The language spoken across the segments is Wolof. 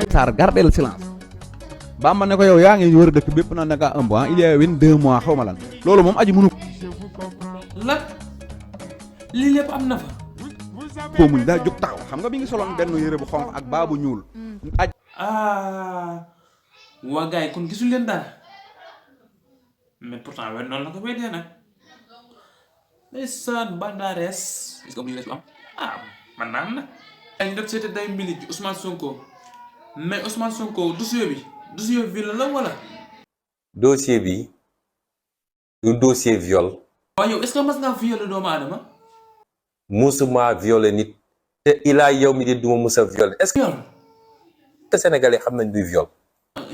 Sarr gardel silence ba ma ne ko yow yaa ngi wër dëkk bépp na naka ëmb il y a 22 mois xaw ma lan loolu moom aji mënu lan lii lépp am na fa ko muñ daa jóg taxaw xam nga bi ngi soloon benn yére bu xonq ak baabu ñuul aj waa gars yi kon gisul leen dara mais pourtant wen noonu la ko weddee nag ndeysaan bandares est-ce que am lu am man naa am nag ay ñu def seete day mbili ci Ousmane Sonko mais Ousmane Sonko dossier viol la wala dossier bi du dossier viol. waaw yow est-ce que mas ngaa violer doomu aadama musuma violer nit te ilaa yow mi di duma musa violer est-ce viol que sénégalais xam nañ duy viol.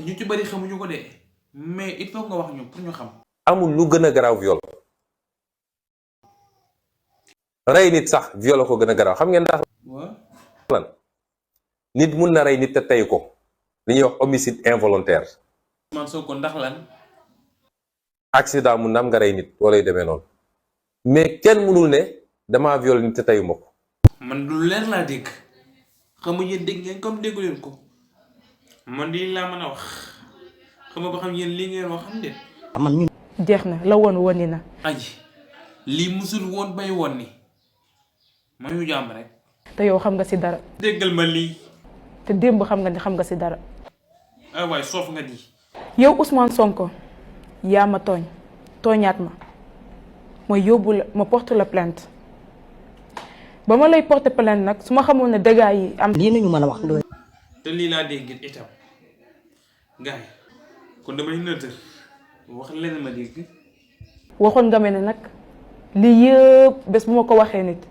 ñu ci bari xamuñu ko de mais il faut nga wax ñu pour ñu xam amul lu gën a garaaw viol rey nit sax viol ko gën a garaaw xam ngeen ndax lan nit mun na rey nit te tey ko li ñuy wax homicide involontaire. man soo ko ndax lan accident mun na am nga rey nit wala yu demee noonu mais kenn mënul ne damaa viol nit te teyuma ko. man lu leer laa dégg xamu yéen dégg ngeen comme déggu leen ko man di laa mën a wax xam nga ba xam yéen lii ngeen wax xam de man ñun jeex na la woon woni na aji lii musul woon bay woon ni ma ñu jàmm rek te yow xam nga ci dara déggal ma lii te démb xam nga ni xam nga ci dara ay waay soof nga di yow Ousmane Sonko yaa ma tooñaat ma mooy yóbbu la ma porte la plainte ba ma lay porter plainte nag su ma xamoon ne dégâts yi am lii nañu mën a wax loolu te lii laa dégg itam gars yi kon damay nëtër wax leen ma dégg waxoon nga mel ne nag lii yëpp bés bu ma ko waxee nit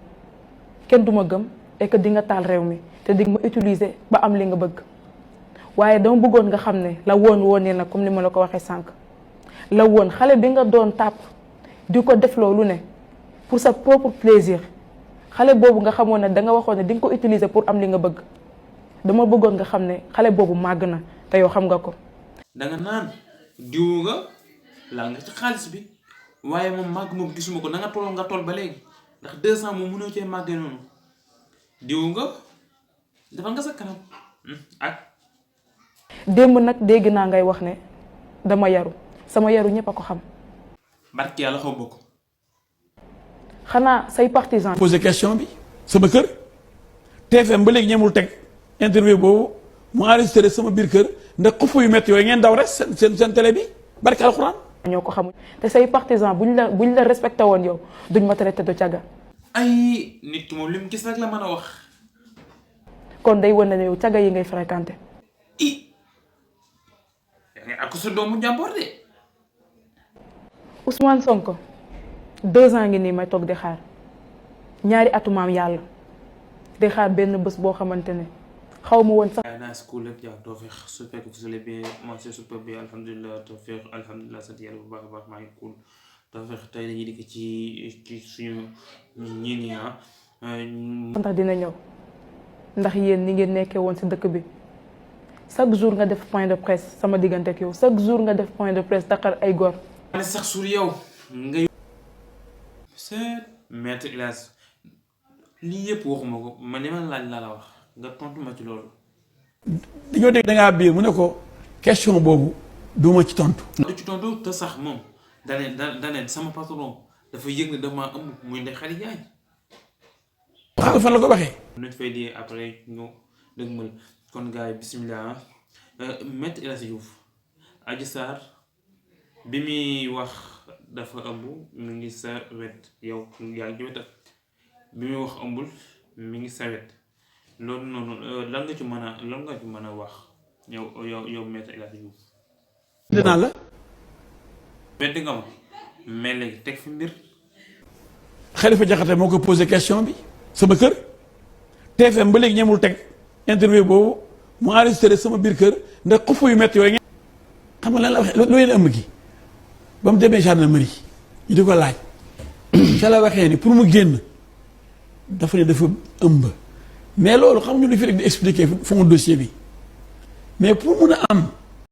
kenn du ma gëm et que di nga taal réew mi te di nga ma utiliser ba am li nga bëgg waaye dama bëggoon nga xam ne la woon ne nag comme ni ma la ko waxee sànq la woon xale bi nga doon tàpp di ko def loolu ne pour sa propre plaisir xale boobu nga xamoon ne danga waxoon ne di nga ko utiliser pour am li nga bëgg dama bëggoon nga xam ne xale boobu màgg na te yow xam nga ko. danga naan diwu nga laal nga ci xaalis bi waaye moom màgg moom gisuma ko na nga toll ba léegi ndax 200 moom mënoo cee màggee noonu diwu nga defal nga sa kanam ak. démb nag dégg naa ngay wax ne dama yaru sama yaru ñëpp a ko xam. barki yàlla xaw ma ko. xanaa say partisan. posé question bi sama kër TFM ba léegi ñemul teg interview boobu mu enregistré sama biir kër ndax xufu yu métti yooyu ngeen daw rek seen télé bi barki alxuraan. ñoo ko xamul te say partisan buñ la respecté woon yow duñ ma traité de caga. ay nit ki moom li mu gis rek la mën a wax. kon day wane ne yow caga yi ngay fréquenté. ak sa doomu jàmboor de. Ousmane Sonko 2 ans ngi nii may toog di xaar ñaari atu maam yàlla di xaar benn bés boo xamante ne xaw ma woon sax. naa school lépp jàpp tawfeex su fekkee vous allez bien moi c'est super bien alhamdulilah tawfeex alhamdulilah sant yàlla bu baax a baax maa ngi cool tawfeex tey dañuy dikk ci suñu ñii nii ndax dina ñëw ndax yéen ni ngeen nekkee woon si dëkk bi chaque jour nga def point de presse sama diggante ak yow chaque jour nga def point de presse Dakar ay góor. ma ne sax suur yow nga c'est maître Ilaas lii yëpp waxuma ko man li ma laaj laa la wax nga tontu ma ci loolu. dañoo dégg da ngaa biir mu ne ko question boobu duma ci tontu. du ci tontu te sax moom dane sama patron dafa yëg ne dama ëmb muy Ndeye Khady Diagne. xam nga fan la ko waxee. nañ fay di après ñu dëgmal kon gars yi bisimilah maître Ilaas Diouf Adji Sarr bi muy wax dafa ëmb mi ngi sa wet yow yaa ngi ci wetam bi muy wax ëmbul mi ngi sa wet loolu noonu lan nga ci mën a wax yow maître El Hadji Diouf. dinaa la. weddi nga ma mais léegi teg fi mbir. Khalifa Diakhaté moo ko posé question bi sama kër TFM ba léegi ñemul teg interview boobu mu enregistré sama biir kër ndax xufu yu métti yooyu ngeen xam nga lan la waxee lu leen ëmb gi ba mu demee gendarmerie ñu di ko laaj ca la waxee ni pour mu génn dafa ne dafa ëmb mais loolu xam ñu lu fi rek di expliquer fond dossier bi mais pour mun a am